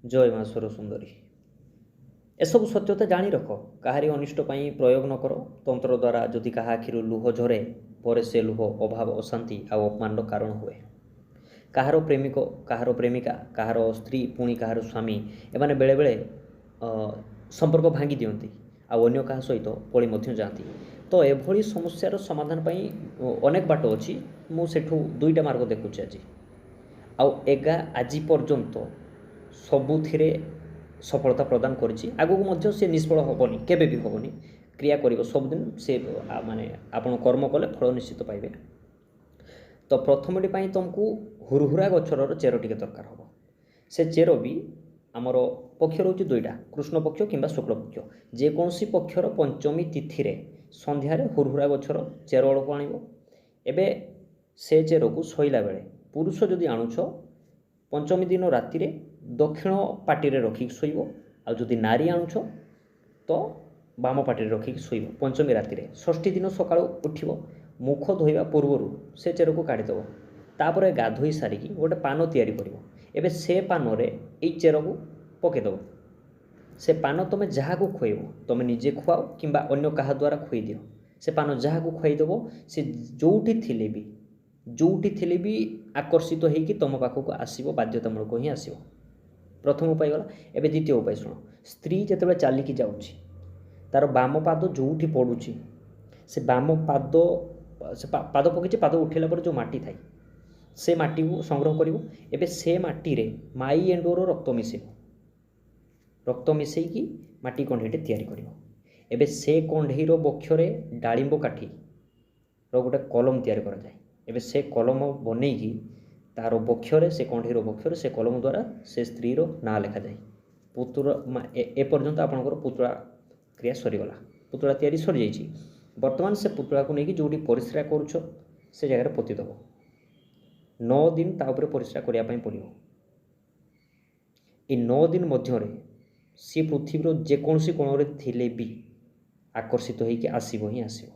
ଜୟ ମା ସୁରସୁନ୍ଦରୀ। ଏସବୁ ସତ୍ୟତା ଜାଣି ରଖ, କାହାରି ଅନିଷ୍ଟ ପାଇଁ ପ୍ରୟୋଗ ନ କର। ତନ୍ତ୍ର ଦ୍ୱାରା ଯଦି କାହା ଆଖିରୁ ଲୁହ ଝରେ, ପରେ ସେ ଲୁହ ଅଭାବ, ଅଶାନ୍ତି ଆଉ ଅପମାନର କାରଣ ହୁଏ। କାହାର ପ୍ରେମିକ, କାହାର ପ୍ରେମିକା, କାହାର ସ୍ତ୍ରୀ, ପୁଣି କାହାର ସ୍ୱାମୀ, ଏମାନେ ବେଳେବେଳେ ସମ୍ପର୍କ ଭାଙ୍ଗି ଦିଅନ୍ତି ଆଉ ଅନ୍ୟ କାହା ସହିତ ପଳି ମଧ୍ୟ ଯାଆନ୍ତି। ତ ଏଭଳି ସମସ୍ୟାର ସମାଧାନ ପାଇଁ ଅନେକ ବାଟ ଅଛି। ମୁଁ ସେଠୁ ଦୁଇଟା ମାର୍ଗ ଦେଖୁଛି ଆଜି, ଆଉ ଏଗା ଆଜି ପର୍ଯ୍ୟନ୍ତ ସବୁଥିରେ ସଫଳତା ପ୍ରଦାନ କରିଛି। ଆଗକୁ ମଧ୍ୟ ସେ ନିଷ୍ଫଳ ହେବନି, କେବେ ବି ହେବନି। କ୍ରିୟା କରିବ ସବୁଦିନ ସେ, ମାନେ ଆପଣ କର୍ମ କଲେ ଫଳ ନିଶ୍ଚିତ ପାଇବେ। ତ ପ୍ରଥମଟି ପାଇଁ ତୁମକୁ ହୁରହୁରା ଗଛର ଚେର ଟିକେ ଦରକାର ହେବ। ସେ ଚେର ବି ଆମର ପକ୍ଷ ରହୁଛି ଦୁଇଟା, କୃଷ୍ଣ ପକ୍ଷ କିମ୍ବା ଶୁକ୍ଳ ପକ୍ଷ। ଯେକୌଣସି ପକ୍ଷର ପଞ୍ଚମୀ ତିଥିରେ ସନ୍ଧ୍ୟାରେ ହୁରହୁରା ଗଛର ଚେର ଅଳ୍ପ ଆଣିବ। ଏବେ ସେ ଚେରକୁ ଶୋଇଲା ବେଳେ, ପୁରୁଷ ଯଦି ଆଣୁଛ, ପଞ୍ଚମୀ ଦିନ ରାତିରେ ଦକ୍ଷିଣ ପାଟିରେ ରଖିକି ଶୋଇବ, ଆଉ ଯଦି ନାରୀ ଆଣୁଛ ତ ବାମ ପାଟିରେ ରଖିକି ଶୋଇବ। ପଞ୍ଚମୀ ରାତିରେ ଷଷ୍ଠୀ ଦିନ ସକାଳୁ ଉଠିବ, ମୁଖ ଧୋଇବା ପୂର୍ବରୁ ସେ ଚେରକୁ କାଢ଼ିଦେବ। ତାପରେ ଗାଧୋଇ ସାରିକି ଗୋଟେ ପାନ ତିଆରି କରିବ। ଏବେ ସେ ପାନରେ ଏଇ ଚେରକୁ ପକାଇଦେବ। ସେ ପାନ ତୁମେ ଯାହାକୁ ଖୁଆଇବ, ତୁମେ ନିଜେ ଖୁଆଅ କିମ୍ବା ଅନ୍ୟ କାହା ଦ୍ୱାରା ଖୁଆଇ ଦିଅ, ସେ ପାନ ଯାହାକୁ ଖୁଆଇଦେବ, ସେ ଯେଉଁଠି ଥିଲେ ବି, ଯେଉଁଠି ଥିଲେ ବି ଆକର୍ଷିତ ହେଇକି ତୁମ ପାଖକୁ ଆସିବ, ବାଧ୍ୟତାମୂଳକ ହିଁ ଆସିବ। ପ୍ରଥମ ଉପାୟ ଗଲା। ଏବେ ଦ୍ୱିତୀୟ ଉପାୟ ଶୁଣ। ସ୍ତ୍ରୀ ଯେତେବେଳେ ଚାଲିକି ଯାଉଛି, ତାର ବାମ ପାଦ ଯେଉଁଠି ପଡ଼ୁଛି, ସେ ବାମ ପାଦ, ସେ ପାଦ ପକେଇଛି, ପାଦ ଉଠେଇଲା ପରେ ଯେଉଁ ମାଟି ଥାଏ, ସେ ମାଟିକୁ ସଂଗ୍ରହ କରିବ। ଏବେ ସେ ମାଟିରେ ମାଇ ଏଣ୍ଡୁଅର ରକ୍ତ ମିଶାଇବ। ରକ୍ତ ମିଶାଇକି ମାଟି କଣ୍ଢେଇଟେ ତିଆରି କରିବ। ଏବେ ସେ କଣ୍ଢେଇର ବକ୍ଷରେ ଡାଳିମ୍ବ କାଠିର ଗୋଟେ କଲମ ତିଆରି କରାଯାଏ। ଏବେ ସେ କଲମ ବନେଇକି ତାର ବକ୍ଷରେ, ସେ କଣ୍ଢେଇର ବକ୍ଷରେ ସେ କଲମ ଦ୍ୱାରା ସେ ସ୍ତ୍ରୀର ନାଁ ଲେଖାଯାଏ। ପୁତୁରା ଏପର୍ଯ୍ୟନ୍ତ ଆପଣଙ୍କର ପୁତୁଳା କ୍ରିୟା ସରିଗଲା, ପୁତୁଳା ତିଆରି ସରିଯାଇଛି। ବର୍ତ୍ତମାନ ସେ ପୁତୁଳାକୁ ନେଇକି ଯେଉଁଠି ପରିସ୍ରା କରୁଛ ସେ ଜାଗାରେ ପୋତିଦେବ। 9 ଦିନ ତା ଉପରେ ପରିସ୍ରା କରିବା ପାଇଁ ପଡ଼ିବ। ଏଇ 9 ଦିନ ମଧ୍ୟରେ ସିଏ ପୃଥିବୀର ଯେକୌଣସି କୋଣରେ ଥିଲେ ବି ଆକର୍ଷିତ ହେଇକି ଆସିବ ହିଁ ଆସିବ।